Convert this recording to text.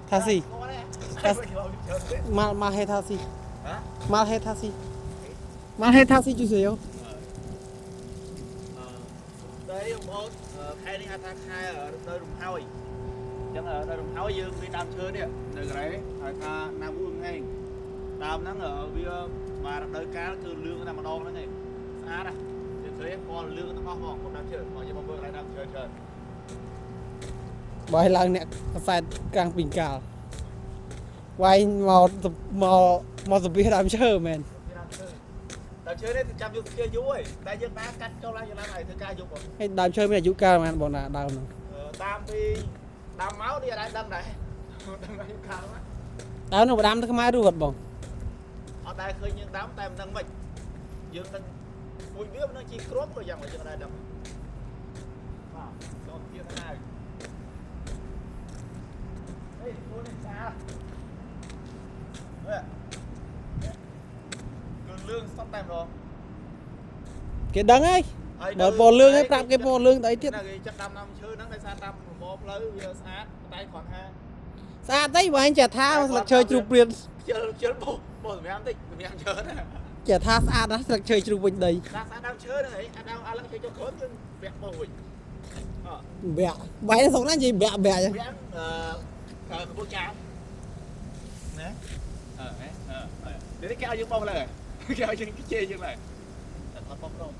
ថាស៊ី ថា មកមកហេថាស៊ី ហ៎ មកហេថាស៊ីមកហេថាស៊ីជួយយោ អឺដីបងប្អូនខែនេះហៅថាខែរដូវរំហើយអញ្ចឹងរដូវរំហើយយើងមានដើមឈើនេះនៅកន្លែងហៅថាណាវឿងហេងដើមហ្នឹងវាមករដូវកាលគឺលឿងតែម្ដងហ្នឹងឯងស្អាតណាស់យើងឃើញពណ៌លឿងទាំងអស់ហ្មងកុំដើមឈើមកយើងមកមើលកន្លែងដើមឈើច្រើន បើឲ្យឡើងអ្នកកសែតកាំងពីងកាលវាយមកមកមកសម្ភារដើមឈើមែន ដើមឈើដើមឈើនេះចាំយកស្គាយូរហើយតែយើងដើរកាត់ចូលឡើងយើងឡើងហើយធ្វើការយប់បង ហើយដើមឈើមានអាយុកាលប៉ុន្មានបងណាដើមហ្នឹង តាមពីដើមមកនេះអត់ដឹងដែរដឹងអាយុកាលណា ដើមនោះបដាំទៅខ្មែររួចបង អត់ដែលឃើញយើងដាំតែមិនដឹងម៉េចយើងដឹងពូជវាមិនដឹងជីគ្រាប់ក៏យ៉ាងម៉េចយើងអត់ដែលដឹងបាទសូមទៀតហើយហេខ្លួននេះស្អាតហេគឺលឿងសុទ្ធតែម្ដង គេដឹងហើយបើពណ៌លឿងហើយប្រាប់គេពណ៌លឿងទៅអីទៀត ណាគេចាប់ដាំដើមឈើហ្នឹងដោយសារតាមប្រមោផ្លូវវាស្អាតតែគ្រាន់ថា ស្អាតទេបើឯងចេះថាស្លឹកឈើជ្រូកព្រាន ខ្ជិលខ្ជិលបោះបោះសម្រាប់តិចសម្រាប់ឈើណា ចេះថាស្អាតណាស់ស្លឹកឈើជ្រូកវិញដី ដាក់ស្អាតដើមឈើហ្នឹងហីអាដើមអាឡឹងឈើចុះក្រោមយើងពាក់បោះវិញអ បាក់បែរសុកណានិយាយបាក់បាក់ចឹង វាអឺកំពង់ចាមណាអឺហ៎អឺនេះគេឲ្យយើងបោះឡើយគេឲ្យយើងជេរយើងឡើយតែថតបោះព្រម